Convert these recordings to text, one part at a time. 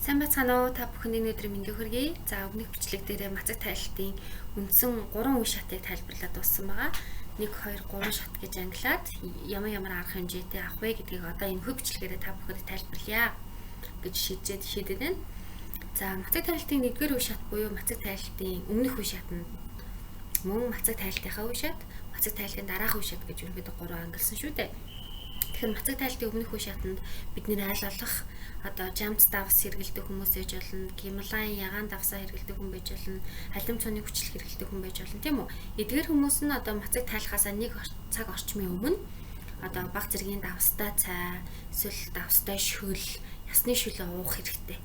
Сайн байцгаана уу? Та бүхэнд энэ өдрийн мэндийг хүргэе. За, өмнөх бичлэг дээрээ мацаг тайлалтын үндсэн 3 үе шатыг тайлбарлаад дууссан байгаа. 1 2 3 шат гэж ангилаад ямар ямар арга хэмжээтэй авах вэ гэдгийг одоо энэ хүү бичлэгээрээ та бүхэнд тайлбарлая гэж шийдээд байна. За, мацаг тайлалтын 1-р үе шат буюу мацаг тайлалтын өмнөх үе шат нь мөн мацаг тайлалтынхаа үе шат, мацаг тайлалтын дараах үе шат гэж ерөнхийдөө 3 ангилсан шүү дээ. Тэгэхээр мацаг тайлалтын өмнөх үе шатанд бид нэр аль болох одоо жамц давс хэрэглэдэг хүмүүс байж болно, гималайн ягаан давсаа хэрэглэдэг хүн байж болно, алим цууны хүчлэх хэрэглэдэг хүн байж болно, тийм үү? Эдгээр хүмүүс нь одоо мацаг тайлахаасаа нэг цаг орчмын өмнө одоо баг зэргийн давстай цай, эсвэл давстай шөл, ясны шөлөө уух хэрэгтэй.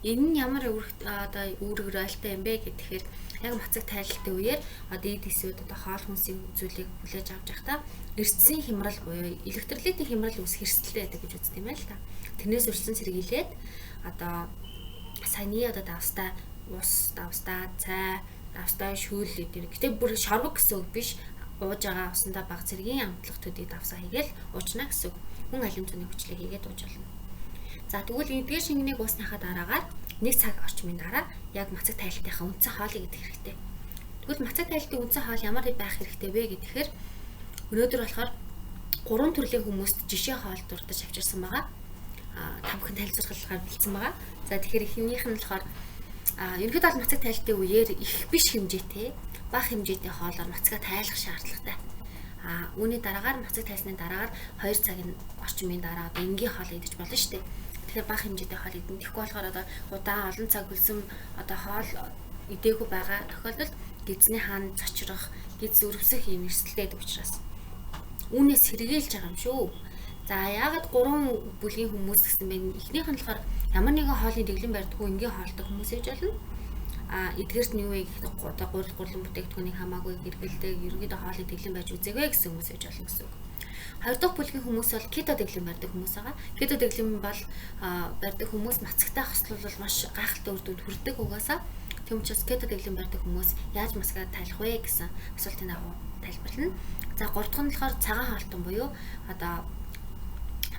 Энэ нь ямар одоо үүрэг ролтой юм бэ гэхээр яг мацаг тайлалтын үеэр одоо эд эсүүд одоо хоол хүнсийн зүйлийг хүлээж авч байхдаа эрдэсийн хямрал буюу электролитийн хямрал үүсэх эрсдэлтэй байдаг гэж үздэг юм байна л та. Тэрнээс өрсөн сэргийлээд одоо саяны одоо давстай ус, давстай цай, давстай шүүл гэдэг. Гэтэ бүр шорбог гэсэн үг биш. Ууж байгаа усандаа баг зэргийн амтлах төдий давсаа хийгээл уучна гэсэн үг. Хүн алим зүүнний хүчлээ хийгээд ууж болно. За, тэгвэл эдгээр шингэнийг уусныхаа дараагаар нэг цаг орчмын дараа яг мацаг тайлалтынхаа үндсэн хоолыг идэх хэрэгтэй. Тэгвэл мацаг тайлалтын үндсэн хоол ямар байх хэрэгтэй вэ гэхээр өнөөдөр болохоор 3 төрлийн хүмүүст жишээ хоол дурдаж авчирсан байгаа. Та бүхэн тайлбарлахаар бэлдсэн байгаа. За, тэгэхээр эхнийх нь болохоор ерөнхийдөө бол мацаг тайлалтын үеэр их биш хэмжээтэй, бага хэмжээтэй хоолоор мацгаа тайлах шаардлагатай. Үүний дараагаар мацаг тайлсны дараагаар 2 цагийн орчмын дараа одоо энгийн хоол идэж болно шүү дээ. Тэгэхээр бага хэмжээтэй хоол идэн. Тэгэхгүй болохоор одоо удаан олон цаг хөлсөн одоо хоол идээгүй байгаа тохиолдолд гидсний хаан цочрох, гидс өрөвсөх юм эрсдэлтэй байдаг учраас үүнээс сэргийлж байгаа юм шүү. За, яагаад 3 бүлгийн хүмүүс гэсэн бэ? Эхнийх нь болохоор ямар нэгэн хоолны дэглэм барьдаггүй энгийн хоолтой хүмүүс ээж болно. Эдгээрт нь юу вэ гэхэд одоо гурил гурлан бүтээгдэхүүнийг хамаагүй гэргэлдэг, ерөнхийдөө хоолны дэглэм барьж үзээгүй гэсэн хүмүүс ээж болно гэсэн үг. Хоёр дахь бүлгийн хүмүүс бол кето дэглэм барьдаг хүмүүс байгаа. Кето дэглэм бол барьдаг хүмүүс мацагтай хослолвол маш гайхалтай үр дүнд хүрдэг угаасаа. Тийм учраас кето дэглэм барьдаг хүмүүс яаж мацгаа тайлах вэ гэсэн асуултын дагуу тайлбарлана. За, гурав дахь нь болохоор цагаан хоолтон буюу одоо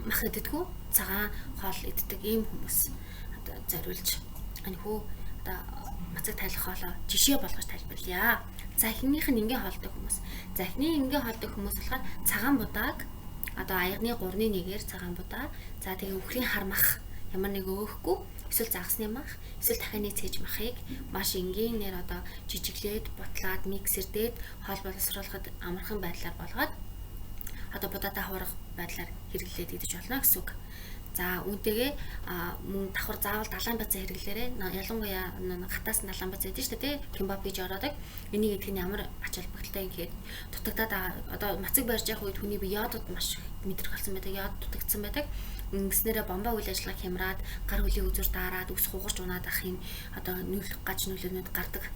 мах иддэггүй, цагаан хоол иддэг ийм хүмүүс одоо зориулж энэ хүү одоо мацаг тайлах хоолоо жишээ болгож тайлбарлая. За, эхнийх нь энгийн хоолтой хүмүүс. За, эхний энгийн хоолтой хүмүүс болохоор цагаан будааг одоо аягны 3-ны 1-ээр цагаан будаа. За, тэгээ үхрийн хар мах ямар нэг өөхгүй, эсвэл загасны мах, эсвэл дахианы цээж махыг маш энгийнээр одоо жижиглээд, бутлаад, миксердээд хоол боловсруулахад амархан байдлаар болгоод одоо будаатай хуурах байдлаар хэрэглээд идэж болно гэсэн үг. За, үүнтэйгээ мөн давхар заавал далайн бацаа хэрэглээрэй. Ялангуяа хатаас нь далайн бацаа идэж шүү дээ, кимбаб гэж ороодог. Энийг идэх нь ямар ач холбогдолтой юм гэхэд дутагдаад одоо мацаг барьж явах үед хүний бие йодод маш мэдрэх болсон байдаг, йод дутагдсан байдаг. Ингэснээрээ бомбо үйл ажиллагаа хямраад, гар хөлийн үзүүр дараад, үс хугарч унаад ах юм одоо нөлөх гаж нөлөөнүүд гардаг.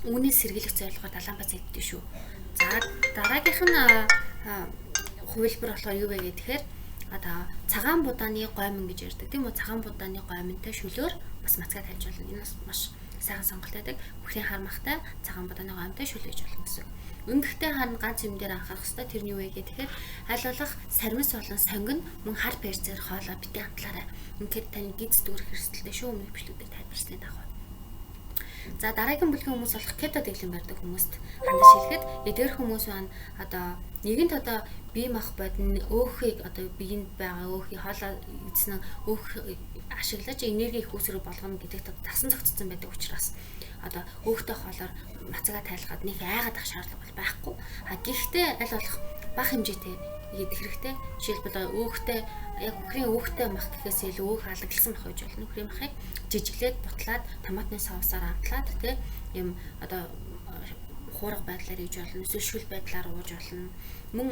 Үүнээс сэргийлэх зорилгоор далайн бацаа иддэг шүү. За, дараагийнх нь хувилбар болохоор юу вэ гэхээр одоо цагаан будааны гоймон гэж ярьдаг, тийм үү? Цагаан будааны гоймонтой шөлөөр бас мацгаа тавьж болно. Энэ бас маш сайхан сонголт байдаг. Үхрийн хар махтай цагаан будааны гоймонтой шөл хийж болно гэсэн. Ингэхдээ харин ганц юм дээр анхаарах хэрэгтэй. Тэр нь юу вэ гэхээр аль болох сармис болон сонгино мөн хар перцээр хоолоо битгий амтлаарай. Үнэхээр таны гиз дүүрэх эрсдэлтэй шүү, өмнөх бичлэгээр тайлбарласны дагуу. За, дараагийн бүлгийн хүмүүс болох кето дэглэм барьдаг хүмүүст хандаж хэлэхэд эдгээр хүмүүс маань одоо нэгэнт одоо бие мах бодно өөхийг одоо биеинд байгаа өөхийг хоолоо эзэн өөх ашиглаж энерги их үүсвэр болгоно гэдэгт дасан зохицсон байдаг учраас одоо өөхтэй хоолоор мацгаа тайлахад нэг айгаад ах шаардлага бол байхгүй. А гэхдээ аль болох бага хэмжээтэй идэх хэрэгтэй. Жишээлбэл, өөхтэй яг үхрийн өөхтэй мах гэхээс илүү өөх алаглсан мах гэж болно. Үхрийн махыг жижиглээд, бутлаад, томатны соусаар амтлаад тэ юм одоо хуурга байдлаар иж болно. Эсвэл шүл байдлаар ууж болно. Мөн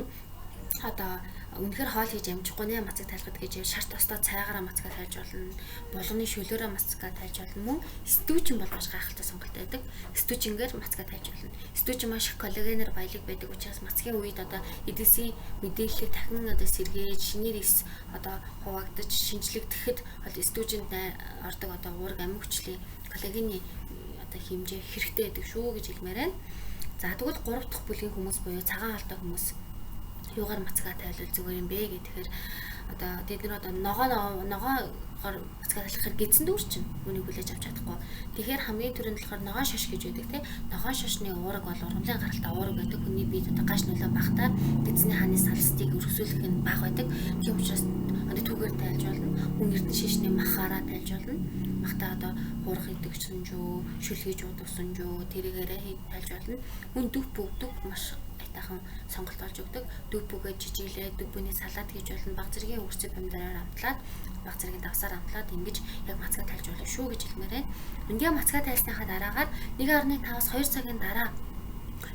одоо үнэхээр хоол хийж амжихгүй нэ мацаг тайлахад гэж шар тостой цайгаараа мацгаа тайлж болно. Булганы шөлөөрөө мацгаа тайлж болно. Мөн стүүчин бол маш гайхалтай сонголт байдаг. Стүүчингээр мацгаа тайлж болно. Стүүчин маш их коллагенээр баялаг байдаг учраас мацгийн үед одоо эдгэсийн мэдээллийг дахин одоо сэргээж, шинээр эс одоо хуваагдаж шинжлэгдэхэд бол стүүчинд ордог одоо уураг амин хүчлийн коллагены одоо хэмжээ хэрэгтэй байдаг шүү гэж хэлмээр байна. За, тэгвэл 3 дахь бүлгийн хүмүүс буюу цагаан хаалтай хүмүүс юугаар мацгаа тайлбал зүгээр юм бэ гэхээр одоо тэд нар одоо ногоо болохоор мацгаа тайлахаар гидсэн дүүр чинь үнийг хүлээж авч чадахгүй. Тэгэхээр хамгийн түрүүнд болохоор ногоон шаш гэж байдаг те. Ногоон шашны уураг бол ургамлын гаралтай уураг байдаг. Хүний биед одоо гаш нөлөө багтаа гидсний хааны салстыг өргөсүүлэх нь бага байдаг. Тийм учраас одоо түүгээр тайлж болно. Хүн эрдэнэ шишний махаараа тайлж болно. Махтаа одоо хуурах идэг сүнжүү, шүл хийж уудаг сүнжүү тэрийгээрээ тайлж болно. Хүн дүп өгдөг маш айтайхан сонголт олж өгдөг. Дүпүгээ жижиглээ, дүпүний салат хийж болно. Баг зэргийн үрцэг помидороор амтлаад, баг зэргийн давсаар амтлаад ингэж яг мацгаа тайлж болно шүү гэж хэлмээр байна. Ингээ мацгаа тайлсныхаа дараагаар 1.5-аас 2 цагийн дараа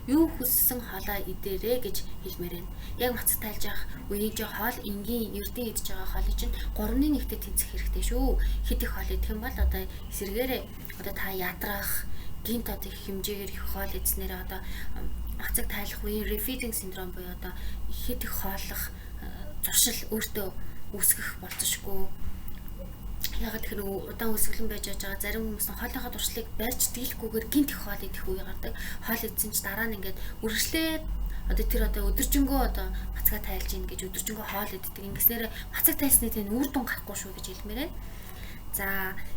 юу хүссэн хоолоо идээрэй гэж хэлмээр байна. Яг мацаг тайлж явах үеийн чи хоол энгийн ердийн идэж байгаа хоолыг чинь 3-1-тэй тэнцэх хэрэгтэй шүү. Хэд их хоол идэх юм бол одоо эсэргээрээ одоо та ядрах, гинт одоо их хэмжээгээр их хоол идснээрээ одоо мацаг тайлах үеийн refeeding синдром буюу одоо хэд их хооллох зуршил өөртөө үүсгэх болцсошгүй. Ягаад тэгэхээр нөгөө удаан өсгөлэн байж байгаа зарим хүмүүс нь хоолойхоо туршлыг барьж дийлэхгүйгээр гинт их хоол идэх үе гардаг. Хоол идсэн ч дараа нь ингээд үргэлжлээд одоо тэр одоо өдөржингөө одоо мацгаа тайлж ийн гэж өдөржингөө хоол иддэг. Ингэснээр мацаг тайлсны тийм үр дүн гарахгүй шүү гэж хэлмээр байна. За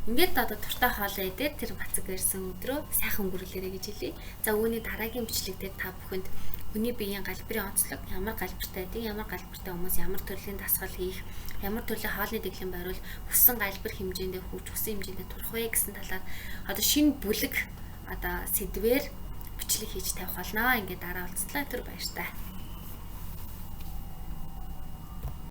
ингээд одоо туртай хоолоо идээд тэр мацаг ирсэн өдрөө сайхан өнгөрүүлээрэй гэж хэлье. За үүний дараагийн бичлэг дээр та бүхэнд хүний биеийн галбирын онцлог, ямар галбиртай байдаг, ямар галбиртай хүмүүс ямар төрлийн дасгал хийх, ямар төрлийн хоолны дэглэм бариул хүссэн галбир хэмжээндээ хөгж, хүссэн хэмжээндээ турах вэ гэсэн талаар одоо шинэ бүлэг одоо сэдвээр бичлэг хийж тавих болно. Ингээд дараа уулзлаа. Түр баяртай.